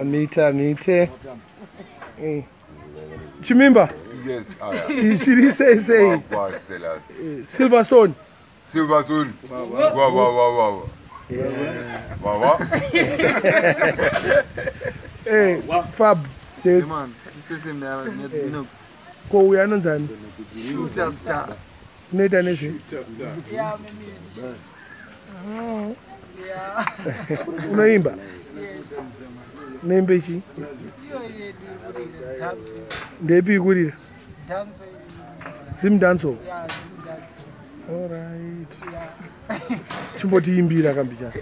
Amite amite. Chimimba. Yes, aya. Chiri sei sei. Silverstone. Silverstone. Wa wa wa wa. Yeah. Wa wa. Eh, Fab. Hey man, this is him now. Minox. Ko uya anonzani? Shooter star. Unoita nezve? Yeah, I'm a musician. Oh. Yeah. Unoimba? Yes. Unoimba ichi? Iyo yedu ikurira dance. Ndeipi ikurira? Dance. Zim dancehall. Yeah, Zim dance. All right. Yeah. Chimbotiimbira kambichana.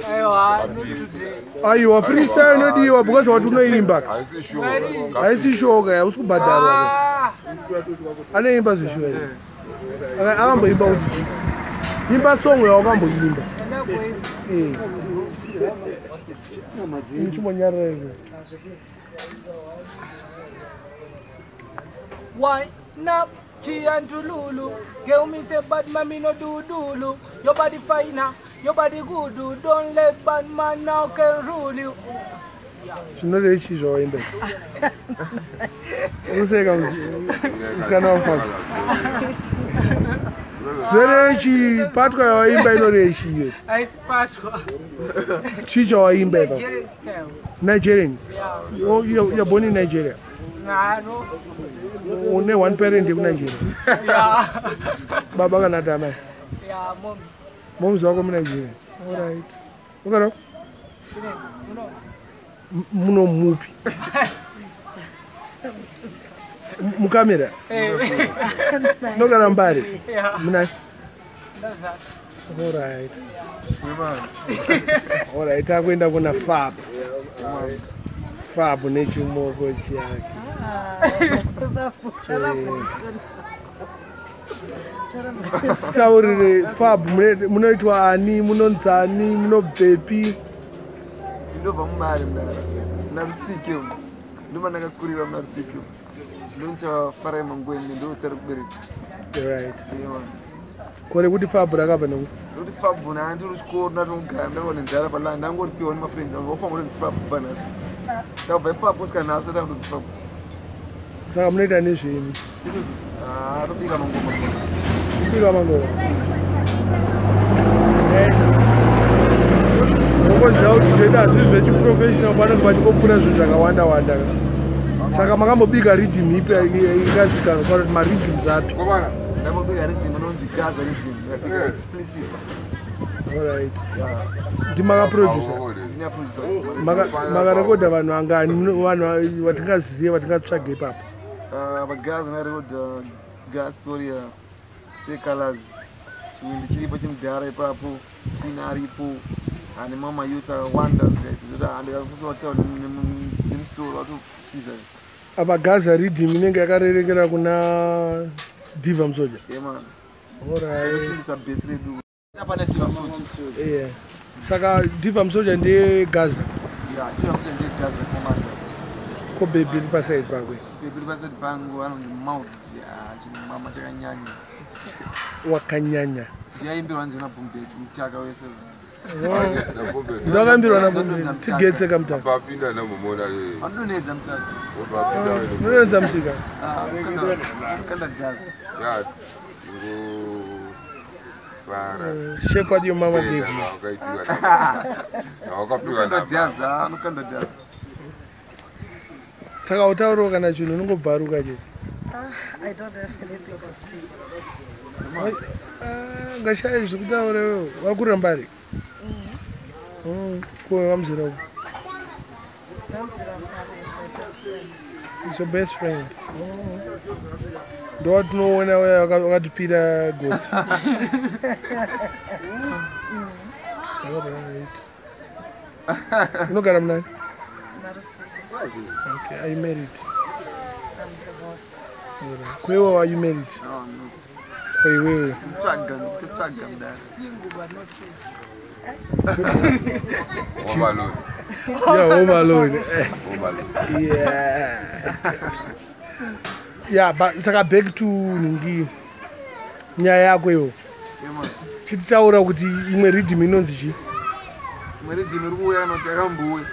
Aiwa, not today. Aiwa, freestyle inodiwa because wati unoimba. Haisi sure. Haisi sure hausi kubhadharwa. Ah, Anoimba zvishuwa here. Akamboimba kuti chii? Imba song yawakamboimba. ndakuimba. Eh. Chimbonyarara iwe. Why not? Chi and Tululu. Girl me say bad man me no do dulu. Your body finer, your body good. Do. Don't let bad man now can rule you. Zvinorei chii zvawaimba izvi? Useka musikana wafamba. Zvinorei chii patwa yawaimba inorei chii iyo? Aisipatwa. Chii chawaimba ipapo? Nigerian style. Nigerian. Yeah. Oh, you're born in Nigeria. Nah, no. Une one parent yekuNigeria. Yeah. Baba kana kuti amai. Yeah, moms. Moms wako muNigeria. All right. Ukaro? Muno. Muno mupi? Mukamera. Eh. Nogara Mbare. Yeah. Muna. That's that. All right. All right, takuenda kuna Fab. Fab nechimoko chake. Taurire Fab, munoitwa ani, munonzani, munobvepi? Ndinobva mumari mudara. Muna Rusike umu. Ndobva ndakakurira muna Rusike umu. Ndinoita Farai Mangwende, ndozita rekubereka. Right. Yeah, man. Kore kuti Fab rakabva nekupi? Ndokuti Fab na ndiri kuchikoro ndatongogara ndakaona nzara palani ndangoripiwa nemafriends angu vafanira kutonzi Fab panhasi. Saka kubva ipapo kusvika nhasi ndatanga kutonzi Fab. Saka munoita nezvemi? Isusu tobika mangoma. Kubika mangoma. Unongoziva kuti zvedu hazvisi zvechiprofessional panenge pachingopfuura zvinhu zvakawanda wanda. Saka makambobika riddim ipi ikazikanwa kana kuti mariddims api? Ndambobika riddim inonzi Gaza riddim, ndakabika explicit. All right. Yeah. Ndimakaproducer. Ndini producer. Makarekodha vanhu vangani, vanhu vatingazive vatingatsvage ipapo? Vagaza ndarekodha Gasporia, Secolors, chiwindi chiripo chimudhara ipapo, china aripo, ane mamwe mayouths akawanda zikaita zvekuti handikakusotaura nemusoro watotiza. Apa Gaza riddim inenge yakarerekera kuna Diva Musoja. Yeah man. All right. Tosimbisa bhesi redu. Hapana Diva Musoja. Yeah. Saka Diva Musoja ndiye Gaza. Yeah, Diva Musoja ndiye Gaza commander. Ko baby iri paside pakwe. Baby iri paside pangu anonzi Mount, chimama chakanyanya. Wakanyanya. Ndiyaimbirwa nzi una Bombet, mutaka wese. Ndakaimbirwa na Bombet, tigetse kamutaka. Papinda namumona ye. Anodonedza mutaka. Unodonedza musika. Kanda jazz. Yeah. Ngo. Shake what your mama gave you. Wakapiwa Anokanda jazz, anokanda jazz. Saka utaurawo kana chinhu unongobvaruka chete. I don't have anything to say. Ngashaya zvekutaura iwewe. Wakurira Mbare? Ko vamuzera uko? Vamuzera Mbare is my best friend. Is your best friend. Ndowatinoona uya wakatipira gotsi. All right. Unogara munani? Narusike. Okay, are you married? I'm divorced. All right. Kwewe, are you married? No, I'm not. Kwewewe. Kutsvaga, kutsvaga mudara. Single but not single. Home alone. Yeah, home alone. Home alone. Yeah. Yeah, but saka back to ningi nyaya yako iwo. Yeah man. Chititaura kuti imwe riddim inonzi chii? Imwe riddim iri kuuya kana kuti yakambouya.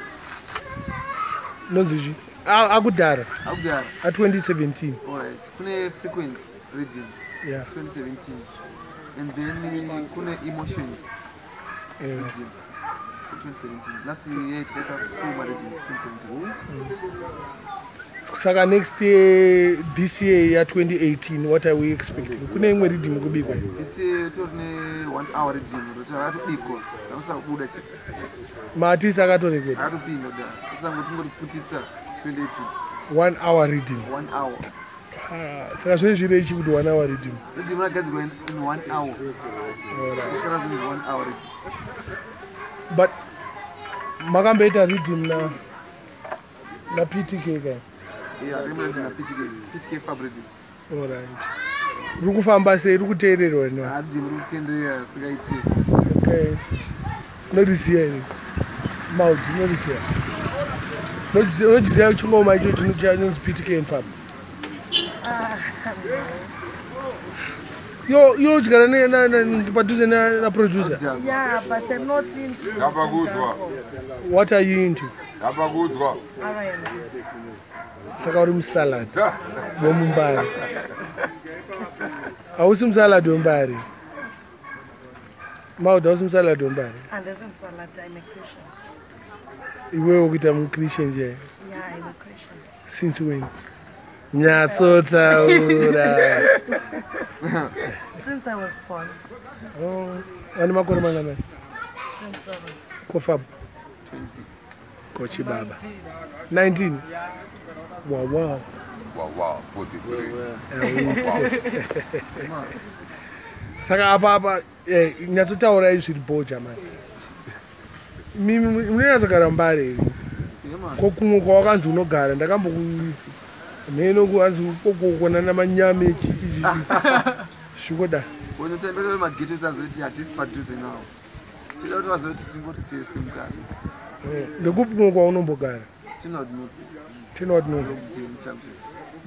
Nonzi chi akudhara. Akudhara. A2017. Alright, kune Frequency riddim. 2017, and then kune Emotions riddim 2017. Last year tikaita full mariddims 2017. Saka next year, this year ya2018, what are we expecting? Kune imwe riddim kubikwa? This year tori ne one hour riddim roti rakatobikwa, rakusabuda chete. Maartist akatorekoda? Akatopinda kudhara, isango tingoriputitsa 2018. One hour riddim? One hour. Ah, saka zvinenge zvirechi kuti one hour riddim? Riddim rakagadzirwa in one hour. Isikana zvinzi one hour riddim. But makamboita riddim na PTK ka? Yeah, rimwe na PTK, PTK Fab riddim. Alright, riri kufamba sei? Riri kuteererwa no? Riddim riri kutenderera singaiti. Okay, unorisiya here maudi? Unorisiya? Unochiziva chingoma icho chinonzi PTK and Fab? Yo unodyara padhuze naproducer? Yeah, but I'm not into Ngapha kuzwa. dancehall. What are you into? Ngapha kuzwa. R&B. Saka uri musalad wemumbari? Hausi musalad wembari, maud? Hausi musalad wembari? And as I'm salad, I'm a Christian. Iwewe kuita muchristian je? Yeah, I'm a Christian. Since when? Nyatsotaura. Since I was born. Oh, vane makore manganai? 27. Kofab? 26. Kochibaba 19. Wawa. Wow, wow, 43. Saka apa nyatsotaurai zviri boja mani. Mimi munonyatsogara mumbare? Yeah, man. Ko kumwe kwawakanzi unogara ndakamboku mheno kuanzi ukokokona namanyame zvikoda. Unotembera mageto esazoti hatisi padhuze nawo, tida kuti vazoti tingoti tese mukati. Ndekupi kumwe kwaunombogara? Tinod North. Tinod North? Ndokudeni chaiko chaiko.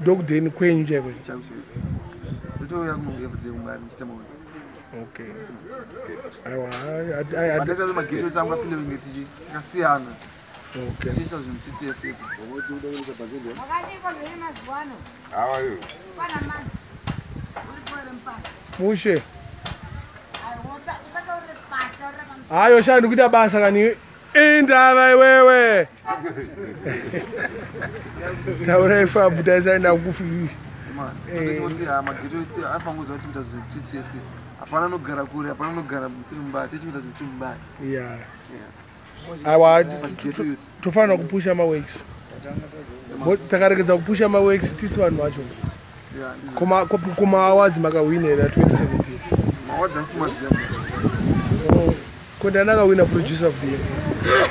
Ndokudeni kwenyu chaiko? Chaiko chaiko, ndotouya kunonge everyday kumbari ndichiita mawenzi. Okay, aiwa. But mageto ese angafile kunge tichi takasiyana. Tichiita zvinhu titese. How are you? Mushe. Hayo sha, ndikuita basa kani. Indava iwewe, taurai Fabu, taisaenda kufi. Man, so ndinoti mageto ese anofanira kuti kuita zvinhu titese, hapana anogara kure, hapana anogara musiri mumbari, tichikuita zvinhu tiri mumbari. Ya, aiwa, tofanira kupusha maworks. Takaregedza kupusha maworks tisi vanhu vacho. Yeah, ndizvo. Kuma awards makahwina here 2017? Maawards andisi kumaziva. Oh, ko ndanakawina producer of the year?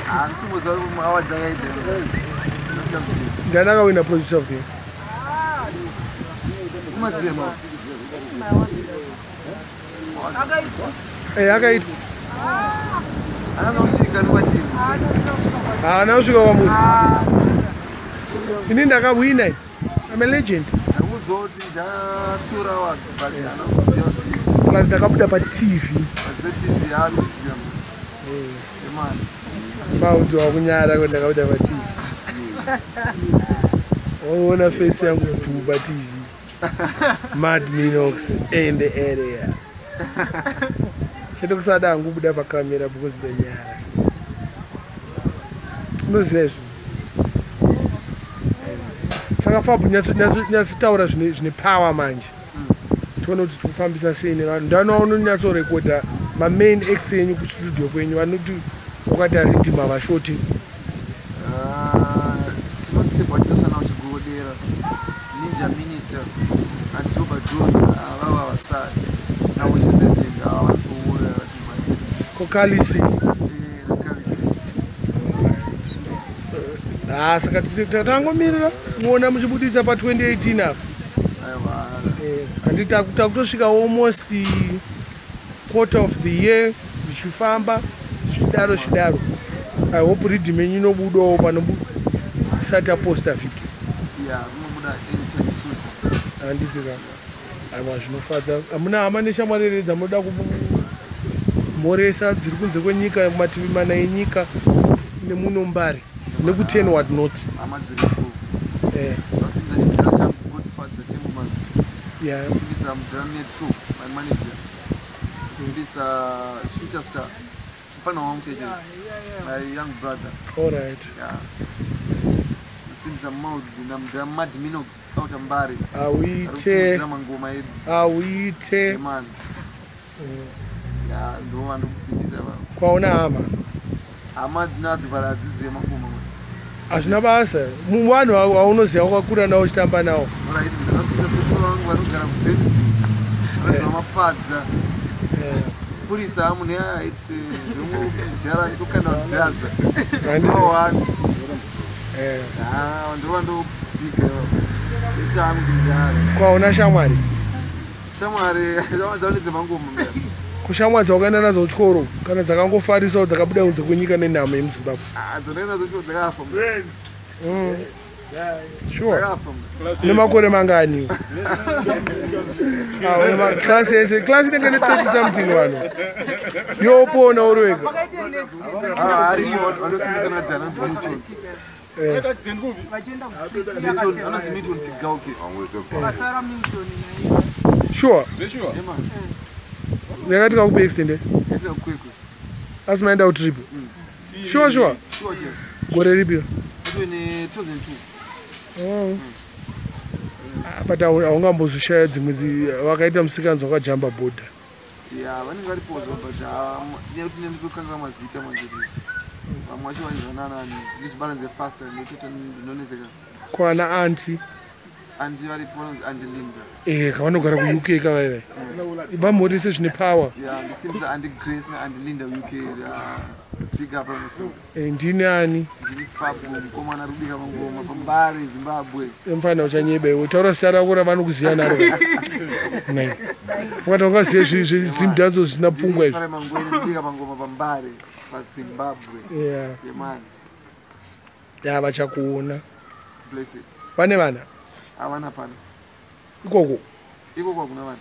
Handisi kumboziva kuti maawards akaita, ndasikazivi. Ndanakawina producer of the year? Kumaziva ma Akaitwa. Haana kusvika nekwatiri. Haana kusvika kwamuri. Ini ndakahwina, I'm a legend. Ndakuudzawo kuti ndatora vanhu, but haana kuziva kuti Plus ndakabuda paTV. paZTV haari kuziva emani. Mauti wakunyara ko ndakabuda paTV, waona face yangu bhu paTV. Mad Minox in the area. Chete kusada hangu kubuda pakamera because ndonyara, unoziva izvo. Saka Fabu, nyatsotaura zvine power manje, tione kuti tikufambisa sei nevanhu. Ndanoa unonyatsorekodha mamain acts enyu kustudio kwenyu, vanoti wakati ariddim havashoti? Tinostebwa tisasana kuchigodera, Ninja Minister naDoba John, avava vasari naWin President, ava vanotouya vachimhanya. Kokalisi? Nakalisi. Ha, saka tangomirira kuona muchibudisa pa2018 apa. Aiwa. Handiti takutosvika almost quarter of the year, zvichifamba zvidaro zvidaro. I hope riddim yenyu inobudawo panobu tisati taposta video. Ya, rinobuda anytime soon. Handiti ka? Aiwa, zvinofadza. Hamuna hama neshamwari here dzamunoda kumhoresa dziri kunze kwenyika, mativi mana enyika nemuno mbari? Neku10 what not. Hama dziripo. Eh. Ndosimbisa chimudhara changu Godfather Temboman. Yeah. Ndosimbisa mudhara Metro, my manager. Ndosimbisa Future Star. Mfana wangu cheche. My young brother. All right. Yeah. Ndosimbisa Maud namudhara Mad Minox out Mbare. Awite. Arikusimudzira mangoma edu. Awite. Yeah, man. Yeah, ndo vandikusimbisa vavo. Kwaona hama. Hama nadzo bara hadzizive mangoma manje. Hazvina basa. Vanhu vaunoziva wakakura nawo uchitamba nawo. Alright, ndinosimbisa sekuru vangu vanogara kuBellevue. Vanonzi Mapadza. Purisa amune aiti ndimwe mudhara ndokanda kudhaza. Handiti. Wani. Eh. Ah, ndova ndobika ivo. Ita hangu chimudhara. Kwaona shamwari. Shamwari, shamwari dzavo ndedzemangoma mudhara. Kushamwari dzawakaenda nadzo kuchikoro kana dzakangofarisawo dzakabuda kunze kwenyika nenhamo yemuZimbabwe. Ah, dzandakaenda nadzo kuchikoro dzakafa mudhara. Sure. Dzakafa mudhara. Une makore mangani? Ah, une class yese, class inenge ne 30 something vanhu. Yopona uri wega. Ah, arimo vanosimbisa nadzo anonzi Milton. Eh. Vachienda kutrip Milton, anonzi Milton Sigauke. Vasara Milton naiye. Sure. Yeah, man. Yakatika kupi accident? Yakatika kuKwekwe. Asi maenda kutrip. Sure, sure. Sure, chef. Gore ripi? Yatove ne 2002. Oh. Ah, but haungambozoshaya dzimwe vakaita musikanzi wakajamba bhodha. Yeah, vanenge varipo zvo but ah, nyaya yekuti ndinotokanganwa mazita manje kuti vamwe vacho vanizvananani ndizvibalanze faster ndotota ndinonetseka. Kwana auntie. Auntie varipo vanonzi Auntie Linda. Eh, kavanogara kuUK kavaivai. Vamhorise zvine power. Yeah, ndosimbisa Auntie Grace naAuntie Linda UK. Yeah, big up vanosimba. Eh, ndini ani? Ndini Fabu, mukomana ari kubika mangoma paMbare, Zimbabwe. Mfana uchanyeba iwe. Taura zita rako ravanokuziva naro. Nei. Fungati ungazive zimdanzo zvisina pfungwa izvi. Farai Mangwene kubika mangoma paMbare, paZimbabwe. Yeah. Yeah, man. Ya vachakuona. Bless it. Vane vana Havana pano. ikoko. Ikoko hakuna vana.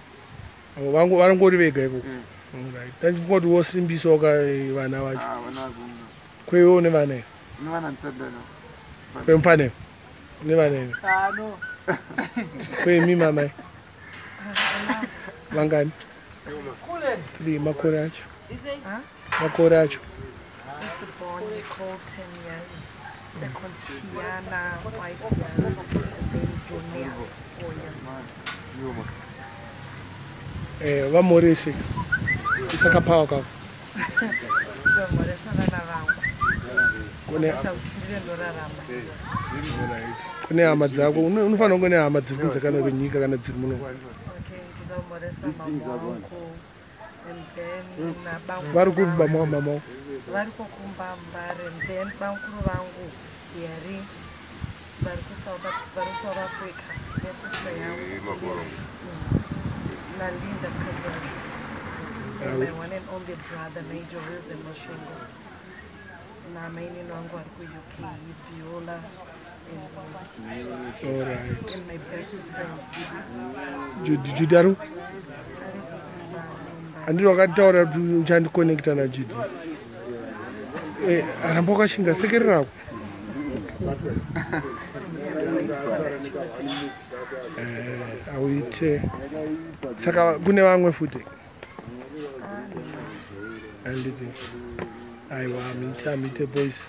Vangu varongori vega ikoko. Mm. Alright. Ndachifunga kuti wosimbiswa ka vana vacho. Ah, vana hakuna. Kweiwe une vana here? Une vana ndisati ndanawo. Kwemufana here? Une vana here? Ah, no. Kwemi mamai? Vangani? Kulen. 3 makore acho. Huh? Makore acho. First born Nicole, 10 years. Second Tiana, 5 years. And then Junior, 4 years. Eh, vamhorese. Isaka power kako. Ndomhoresa vana vangu. Kune Kuita kuti ndive ndorarama. Alright. Kune hama dzako unofanira kunge une hama dziri kunze kana kwenyika kana dziri muno. Okay, ndomhoresa mama wangu. And then nabangu Vari kupi baba mama wako? Vari kukumba Mbare. And then bamukuru vangu Yari vari kuSouth vari South Africa nesister yangu Juliet. NaLinda mukadzi wacho. And my one and only brother Nigel Wilson Mashengo. Namainini wangu vari kuUK, Biola and Alright. and my best friend Judy. Judy, Judy ari Ari kukumba Mbare. handiri wakataura kuti uchandikonekta naJudy. Eh, ramba wakashinga sekererako. Eh, auite. Saka kune vamwe futi. Handiti. Aiwa, amuite amuite boys.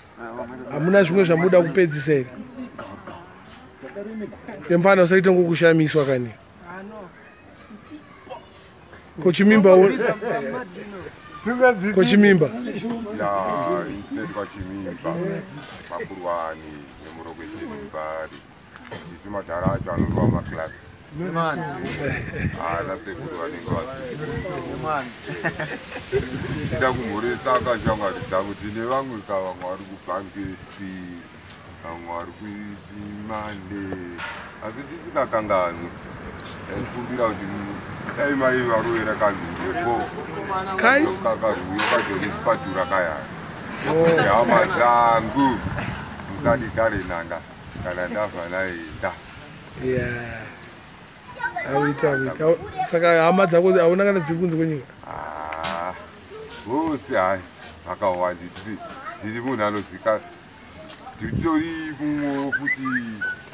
Hamuna zvimwe zvamuda kupedzisa here? Yemfana usaite ngokushamiswa kani. Ah, no. Kochimimba kochimimba. Ya, inoitwa chimimba makurwani nemurokwe Mbare. Isu madhara acho anorova maclarks. Man. Ana sekuru vanenge vachi. Man. Ndida kumhoresa akashamwari dzangu tine vamwe ka vamwe vari kubhangeti vamwe vari kuchimande asi tisingakanganwi ndaikumbira kuti dai mai varovera kanhuko Kai? kakarwiyo kajonispatura kayaya hama dzangu musandigare nanga kana ndafa naenda. Yeah. Auite auite. Saka hama dzako hauna kana dziri kunze kwenyika? Ah, vose hai vakawandi tiri munhu anozika Titori mumwewo futi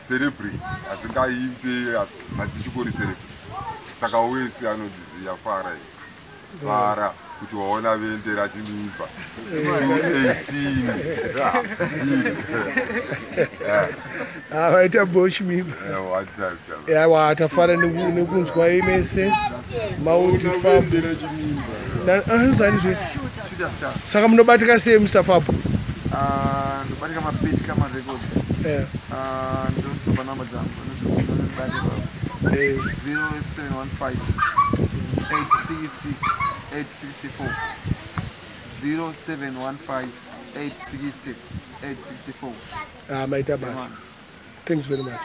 celebrity asingaimbe, hatichikori celebrity, saka wese anondiziva. Fara fara kuti waona Vendera Chimimba 218. Ah, vaita boshmimba. One time time. Yawa, tafara nekunzwa imese Mauti Fab. Anozani zve? Shooter Star. Saka munobatika sei, Mr Fab? Ah, ndobatika maPeti Kama Records. Ah, ndinotopa namba dzangu ndinobata 0715 860 864, 0715 860 864. Ah, maita basa, thanks very much.